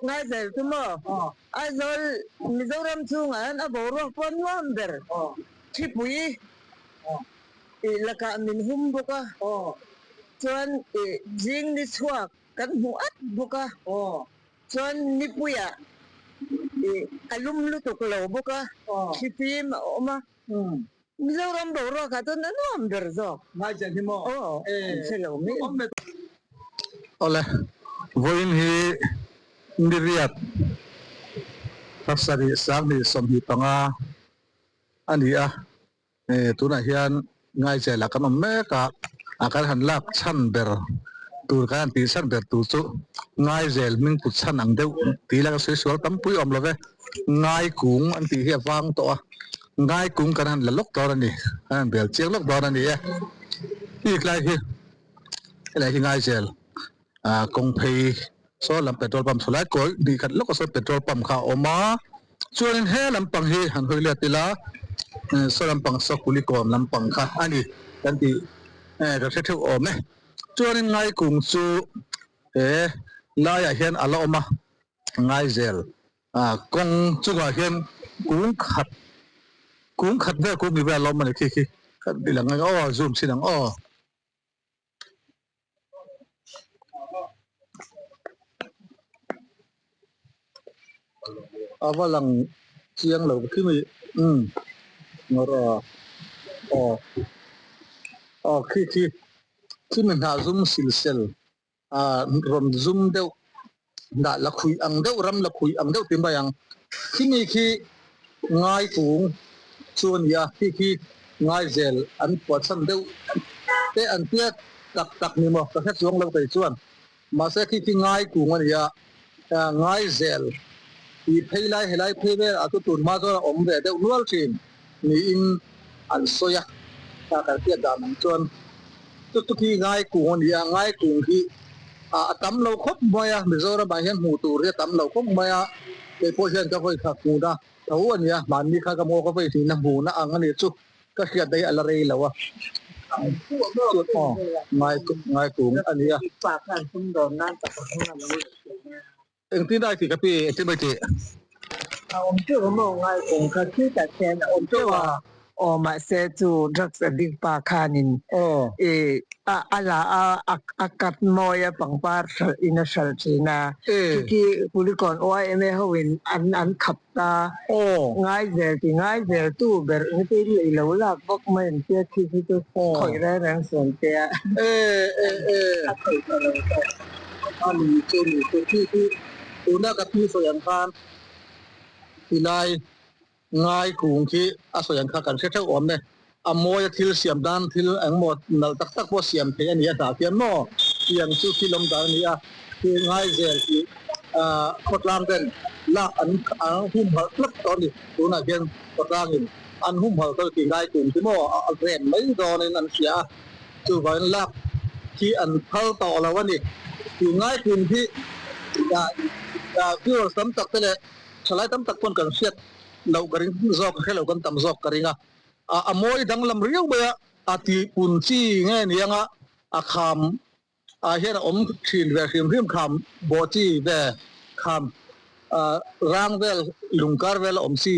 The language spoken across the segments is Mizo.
Ngaizel chu maw Aizawl Mizoram chhungah hian a boruak pawh a nuam ber. Thlipui ih lakah min hum bawk a, chuan ih zing ni chhuak kan hmu at bawk a, chuan nipuiah ih a lum lutuk lo bawk a, thlifim a awm a. Mizoram boruak ah chuan a nuam ber zawk. Ngaihchen hi maw? Aw, an hre lo mai. Awle, vawiin hi niriat pasarih sanghnih 25 a ni a, tunah hian Ngaichel ah kan awm mek a, a kan han lak chhan ber tur kan han tih chhan ber tur chu Ngaizel hming put chhan ang deuh tih ila ka sawi sual tam pui awm lo ve. Ngaikung an tih hi a vang tawh a, Ngaikung kan han la lawk dawn a ni, kan han bel chiang lawk dawn a ni e. Hei tlai hi helai hi Ngaizel ah kawng phei saw lam petrol pump saw lai kawi hnih khat lawkah sawn petrol pump kha a awm a, chuanin he lampang hi han hawi let ila saw lampang saw Kulikawn lampang kha a ni kan tih ka hre theuh awm e. Chuanin Ngaikung chu he laiah hian a la awm a, Ngaizel kawng chungah hian kung khat kung khat vel kung ni vel a la awm a ni khi khi kan ti lang ang aw zoom chhin ang aw. A va lang chiang lo khi mi umm ngawrh a aw aw khi khi khi mi hnah zum sil sel ah rawn zum deuh dah la khuih ang deuh ram la khuih ang deuh ti mai ang khi mi khi ngai kung chu a ni a khi khi ngaizel an phuah chhan deuh te an tia tak tak ni maw ka hre chuang lo kei chuan mahse khi khi ngai kung a ni a ngaizel tih phei lai helai phei vel ah chu tun hma chuan a awm ve deuh nual thin niin an sawi a kan hriat dan ang chuan chu chu khi ngai kung a ni a ngai kung hi a tam lo khawp mai a Mizoram ah hian hmuh tur hi a tam lo khawp mai a kei pawh hian ka vawi kha hmun a tho a ni a mahni kha ka maw ka vawi hlihna hmun a ang a ni chu ka hriat daih a la rei lo a aw ngai ngai kung a ni a. Engtin ai tih ka pi, engtin mai tih? A awm teuh a maw ngai kawng kha khi tak hian a awm teuh a, aw mahse chu drugs addict pa khanin i a a la a a cut mawi a pangpar hralh in a hralh thin a, khi khi Kulikawn YMA ho in an an khap ta ngai zel ti ngai zel tu ber engti lei lo lak bawk mai an tia khi khi chu khawih reng reng suan tia a khawih ta lo ta. A ni chu ni chu khi khi tuna ka pi sawi ang khan tilai ngai kung khi a sawi ang kha kan hre theuh awm e. A mawi a thil siam dan thil engmaw nalh tak tak pawh siam theih a ni a hnah khian maw tiang chu thil awm dan a ni a khi ngai zel tih khawtlang ten lak an humhalh tlat tawh a ni tunah hian khawtlangin an humhalh tawh tih ngai kung khi maw a ren mai dawnin an hria a. Chuvangin lak hi an phal tawh lo a ni. Tih ngai kum hi viewers tam tak te leh thalai tam tak pawn kan hriat loh ka ring zawk ka hre lo kan tam zawk ka ring a. A mawi danglam riau mai a, a tih pun chi nge ni anga a kham ah hian a awm thin ve hrim hrim kham bawh chi ve kham rang vel lungkar vel a awm chi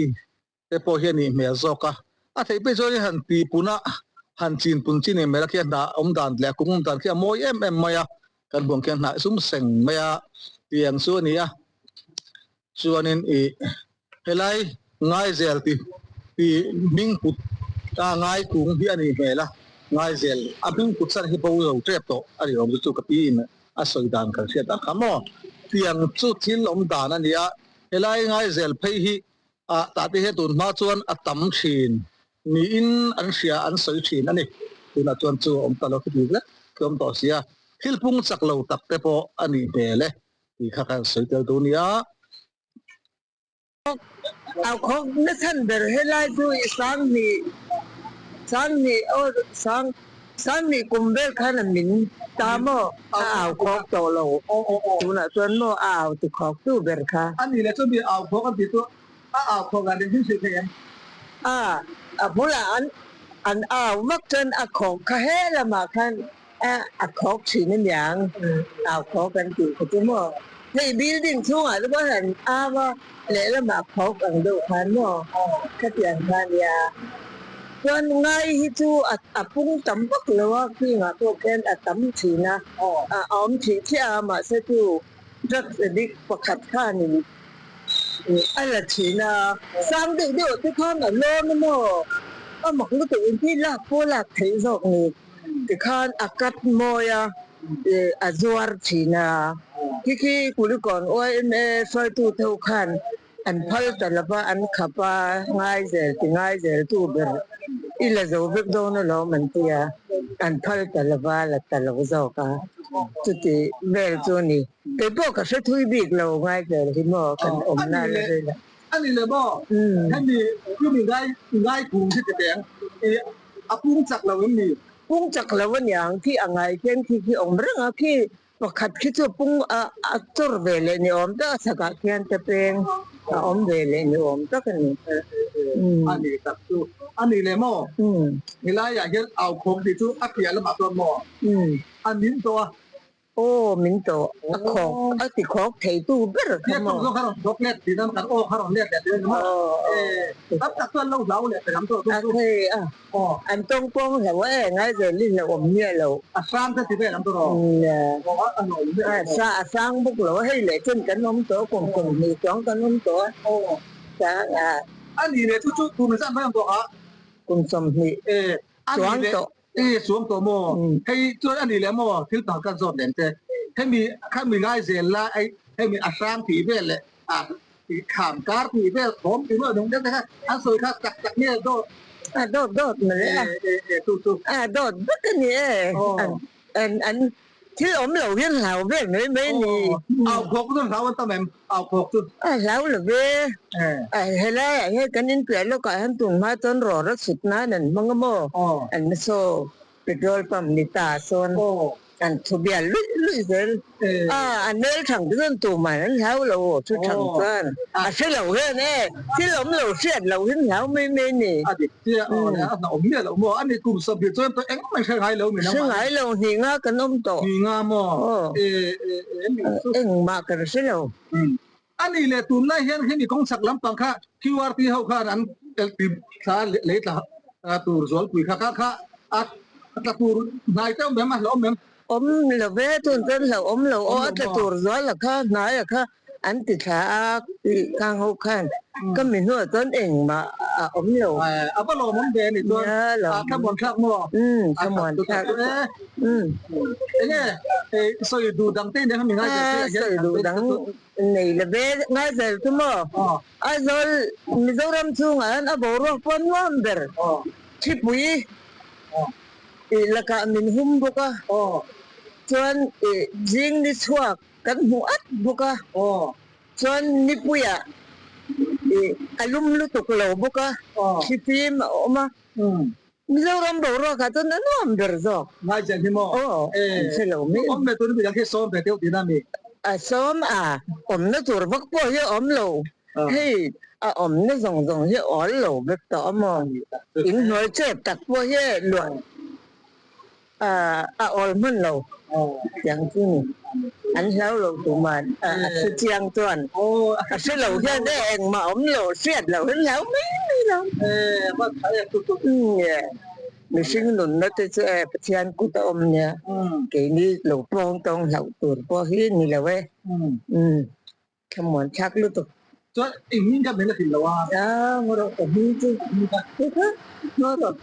te pawh hian nih hmel zawk a, a theih phei chuan han tih pun a, han chin pun chi nih hmel a khi a hnah awm dan leh a kung awm dan khi a mawi em em mai a, kan buang khian hnah sum seng mai a tiang chu a ni a, chuanin ih helai Ngaizel tih tih hming put a ngai kung hi a nih hmel a, Ngaizel a hming put san hi bo zo tep tawh a ni awm chu chu ka pi in a sawi dan kan hriat ang kha maw, tiang chu thil awm dan a ni a, helai Ngaizel phei hi Ah tah te hian tun hma chuan a tam thin niin an hria an sawi thin a ni. Tunah chuan chu a awm ta lo khiti vek khi awm tawh si a, thil pung chak lo tak te pawh a nih hmel e tih kha kan sawi tel duh nia. A khawk na chhan ber helai chu i sanghnih sanghnih aw sang Sanghnih kum vel khan a min ta maw? A au khawk tawh lo. Tunah chuan maw a au ti khawk tu ber kha? A nih leh chuan mi au khawk an tih chu a au khawk dan engtin hrilh thei em? A, a bulah an an au vak chuan a khawk kha he lamah khan a a khawk thin aniang, au khawk an tih kha chu maw? Hei building chhungah te pawh hian au a, lehlamah khawk ang deuh khan maw khatiang kha a nia. Chuan ngai hi chu a pung tam vak lo a, khingah pawh khian a tam thin a, a awm thih chiah a, mahse chu drugs addict pakhat khanin a la thin a, sang deuh deuh te khan a lawn a maw, a mak lutuk in hi lak pawh lak theih zawk ni. Tikhan a cut mawi a, a zuar thin a. Khi khi Kulikawn YMA hruaitu te ho khan an phal ta lo va, an khap a, ngai zel ti ngai zel tu ber i la zo vek dawn alawm an ti a, an phal ta lo va, la ta lo zawk a. Chuti vel chu a ni. Kei pawh ka hre thui bik lo ngai zel hi maw kan awmna la rei lo. A ni le maw? Hemi kum i ngai i ngai kung hi ti teng i a pung chak lo em ni? Pung chak lo a niang khi a ngai khian khi khi awm reng a khi pakhat khi chu pung a a chawr ve leh ni awm tak a chhakah khian te peng a awm ve leh ni awm tak a ni. A ni tak chu a ni le maw? Helaiah hian au khawm tih chu a piah lamah chuan maw? A min tawh a. Aw min tawh a khawk a ti khawk thei tu ber kha maw. Zawk a rawn khawk let thin a kan aw kha rawn let leh thin a ni maw. Tam tak chuan lo hlau leh pe lam tawh thung chu. A thei a an tawng pawng hlo a e ngai zel i hlauh awm miah lo. A hrang te ti vel ang tawh rawh. A hlauh awm miah lo. A hrang bawk lo a hei leh chen kan awm tawh kum kum hnih chuang kan awm tawh a. A ni leh chu chu kum zan mai ang tawh a. Kum 20 chuang tawh. E chuang tawh maw? Hei chuan a ni leh maw? Thil pakhat kan zawt lem che. Hemi khami ngai zel la ei hemi a hrang tih vel leh a kham kar tih vel thawm tih vel dang dang te kha an sawi kha tak tak nge dawt? A dawt dawt mai a. E e chu chu. A dawt vek a ni e. An an Thil awm lo hian hlau vel mai mai a ni. Au khawk chu hlau an tam em? Au khawk chu. A hlau lo ve. Helai ah hian kan inpiah lawkah hian tun hma chuan rawr a chhut nan an hmang a maw? An saw petrol pump ni ta sawn an thu bial luih luih zel. A a nel thang te chuan tumah an hlau lo aw thu thang chuan. A hre lo hian e thil awm lo hriat lo hian hlau mai mai a ni. A dik chiah aw le a hnawm miah lo maw? A ni kum 20 chuan tawh engmah hre ngai lo min ang. Hre ngai lo hnih nga kan awm tawh. Hnih nga maw? E e e mi chu. Engmah kan hre lo. A nih leh tunlai hian hemi kawng chak lampang kha QRT ho khan an ti thla lei tla tur zualpui kha kha kha a tla tur hnai te awm em a hlauhawm em? Awm lo ve tun chuan hlauhawm lo aw a tla tur zual a kha hnai a kha An ti thla a, tih kang ho khan ka mi hnuah chuan engmah a awm lo. A va lawmawm ve a nih chuan a thlamuan thlak maw? Umm thlamuan thlak. Umm. Enge sawi duh dang te nen mi ngaizel te hian sawi duh dang nei la ve ngaizel chu maw? Aizawl Mizoram chhungah hian a boruak pawh nuam ber. Thipui lakah min hum bawk a, chuan zing ni chhuak Kan hmu at bawk a, chuan nipuiah ih a lum lutuk lo bawk a, thlifim a awm a, Mizoram boruakah chuan a nuam ber zawk. Ngaihzel hi maw? Aw, an hre lo mai. Awm ve tur mi dang khi sawm ve deuh tihna a ni. A sawm a, awmna tur vak pawh hi a awm lo. Hei a awmna zawng zawng hi a awl lo vek tawh a maw? Inhnuai chep tak pawh hi luah. A awl hman lo tiang chu ni. An hlau lo tuman a hre chiang chuan a hre lo hian e engmah awm lo hriat lo hian hlau mai mai lo. Mihring nunna te chu e Pathian kut a awm nia keini lo pawng tawng hlauh tur pawh hi ni lo e. Thlamuan thlak lutuk. Chuan eng hming kha min la hrilh lo a. A ngaw rawh ka hming chu. Ngaw rawh.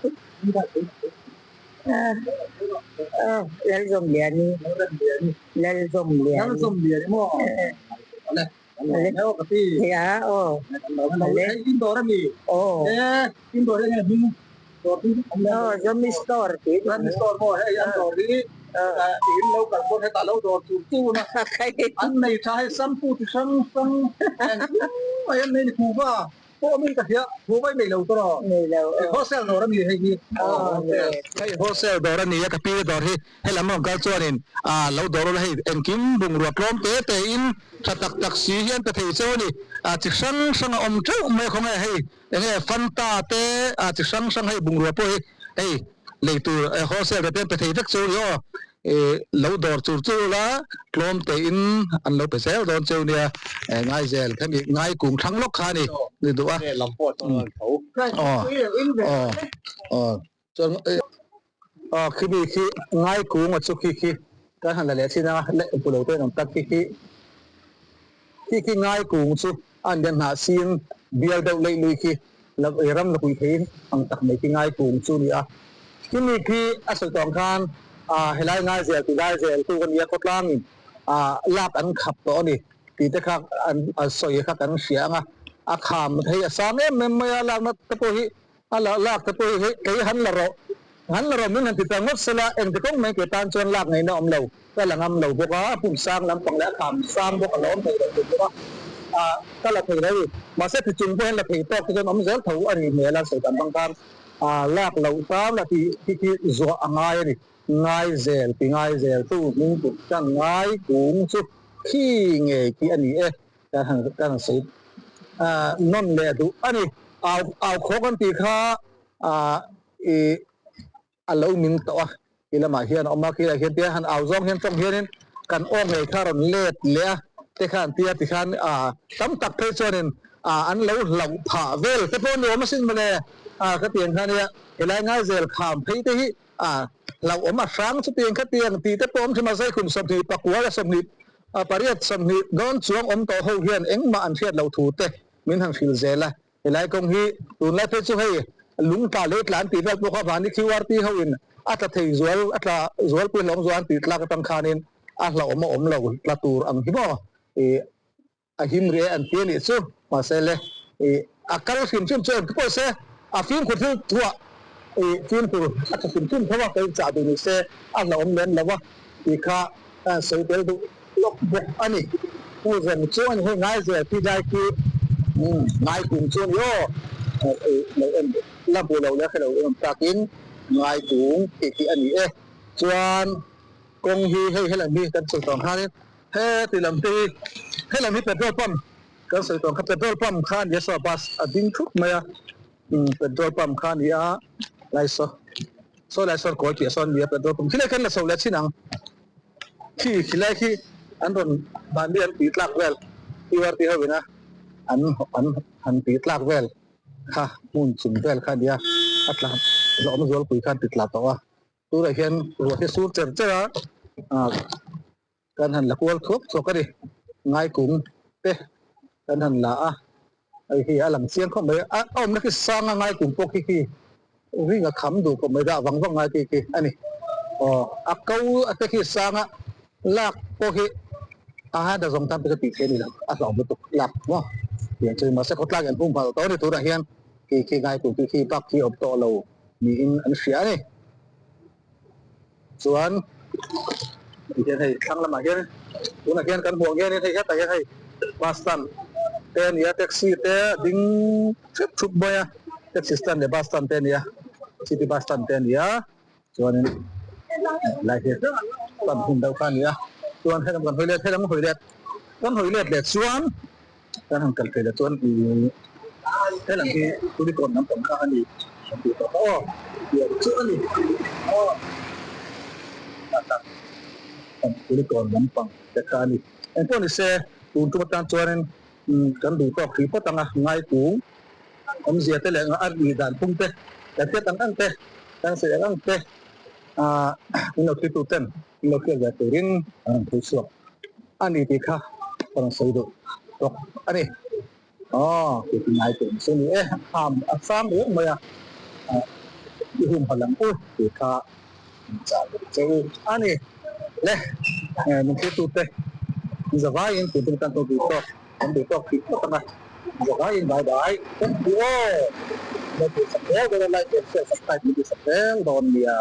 Lalzawmliani. Lalzawmliani. Lalzawmliani maw? Ale. Ale. Aw ka ti. Ya aw. Ale. Indoor a mi. Aw. E indoor enge hming. Aw Zomi store tih. Zomi store maw hei an dawr hi in lo kal pawn hetah lo dawr tur tur a an nei tha hei shampoo ti hrang hrang engkim mai an nei ni kuhva pawh min ka hria kuhva i nei lo tawh rawh nei lo wholesale dawr a ni hei hi hei wholesale dawr a ni a ka pi dawr hi Helam ang kal chuanin a lo dawr ula hei engkim bungrua tlawm te te in tha tak tak si hian pe thei cheu a ni. A chi hrang hrang a awm teuh mai a khawnge hei enge Fanta te a chi hrang hrang hei bungrua pawh hi hei lei tur wholesale rate hian pe thei vek cheu a ni aw. Lo dawr chur chur ula tlawm tein an lo pe zel dawn cheu nia Ngaizel khami ngai kung thlang lawk kha ani ni duh a. Aw chuan aw khimi khi ngai kung a chu khi khi kan han la leh thin a leh pu lo te an awm tak khi khi khi khi ngai kung chu a an hnah sin bial deuh leih lui khi ram la pui thei ang tak mai khi ngai kung chu a ni a khimi khi a sawi tawh ang khan ah helai ngai zel ti lai zel tu ka nia khawtlangin ah lak an khap tawh a ni tih te kha an sawi kha kan hria ang a a kham thei a sang em em mai a lakna te pawh hi A la lak te pawh hi hei kei han la rawh, han la rawh min han ti ta ngawt sela engti kawng mai ke tan chuan lak ngaihna awm lo, ka la ngam lo bawk a, hmun sang lampang leh a kham sang bawk a la awm thei lo thei bawk a, ah ka la thei lo i, mahse ti chung pawh hian la thei tawk te chuan awm zel tho a nih hmel a, sawi dan bang khan ah lak loh hram la tih hi khi zuah a ngai a ni, ngai zel ti ngai zel tu hming put kan ngai kung chu khi ngei khi a ni e. Kan han kan han sawi nawn leh duh a ni. Au au khaw kan tih kha i a lo min tawh a, i lamah hian a awm a, khilaiah hian tia han au zawng hian tawng hianin kan aw ngei kha rawn let leh a te khan tia tikhan tam tak phei chuanin an lo hlauh phah vel te pawh a ni awm asin mawle ka ti ang kha nia helai Ngaizel kham phei te hi hlauhawm a hrang chutiang khatiang tih te pawh awm thin mahse kum 24 leh 20 A pariat 20 dawn chuang awm tawh ho hian engmah an hriat loh thu te min han hrilh zel a, helai kawng hi tunlai phei chu hei lung tla leh tla an tih vel pawh kha vani QRT ho in a tla thei zual a tla zualpui hlawm zual an tih tlak atang khanin a hlauhawm a awm lo tla tur ang hi maw ih a him rih e an ti a nih chu mahse le ih a kal hrim hrim chu engti pawh se a fimkhur thil thuah ih fimkhur a tha hrim hrim tho a ka inchah duh ni se a hlauhawm lem lo a tih kha Ka han sawi tel duh lawk bawk a ni. Pu Rem chu a ni hei ngai zel khi dai khi ngai kum chu a ni aw. Lo en la hmu lo leh hre lo en awm takin ngai kum tih khi a ni e. Chuan kawng hi hei helam hi kan sawi tawh ang khanin heti lam te hi helam hi petrol pump kan sawi tawh ang kha petrol pump kha a ni a saw bus a ding thup mai a petrol pump kha a ni a lai saw. Saw lai sawn kawl piah sawn nia petrol pump khilai khan la chho leh chin ang khi khilai khi an rawn mahni an tih tlak vel QRT ho ina an an han tih tlak vel kha hmun chung vel kha nia a tla hlawhna zualpui khan ti tla tawh a tunah hian ruah hi sur cher cher a ah Kan han la kual thuak thuak a ni. Ngaikung te kan han la a, hei hi a lang chiang khawp mai. A awmna khi sang a ngaikung pawh khi khi ring a kham duh khawp mai dah vang vang ngai khi khi a ni. Aw a ko a te khi sang a lak pawh khi a han ta zawng tan te ka tih theih a ni lo, a hlauhawm lutuk lak maw tiang chu mahse khawtlak in an pum phal tawh a ni tunah hian khi khi ngaikung khi khi bak khi awm tawh lo niin an hria a ni. Chuan tihian hei thlang lamah hian tunah hian kan hmuh ang hianin hei hetah hian hei bus stand te a ni a taxi te a ding hrep thup mai a taxi stand leh bus stand te a ni a city bus stand te a ni a chuanin helai hi pan hun deuh kha a ni a chuan helam kan hawi let helam hawi let kan hawi let leh chuan kan han kal phei leh chuan ihh helam hi unicorn lampang kha a ni kan tih tawh kha aw tiang chu a ni aw tah tak kan unicorn lampang te kha a ni engpawh ni se tun tum atan chuanin kan duh tawk hrih phawt ang a ngai kung awmzia te leh a nih dan phung te kan hriat ang ang te kan sawi ang ang te ah min lo thlir tu ten min lo hriat ve turin an rawn phei chhuak. A ni tih kha ka rawn sawi duh bawk a ni. Aw, tih ti ngai tur chu ni e, kham a sang riau mai a, i hun haw lam u tih kha min chah duh che u a ni. Le, min thirtute zavaiin tun tum tan pawh duh tawk, kan duh tawk tih phawt ang a, zavaiin bye bye thank you aw. Lo tih sak zel dawn a, like and share subscribe min tih sak zel dawn nia.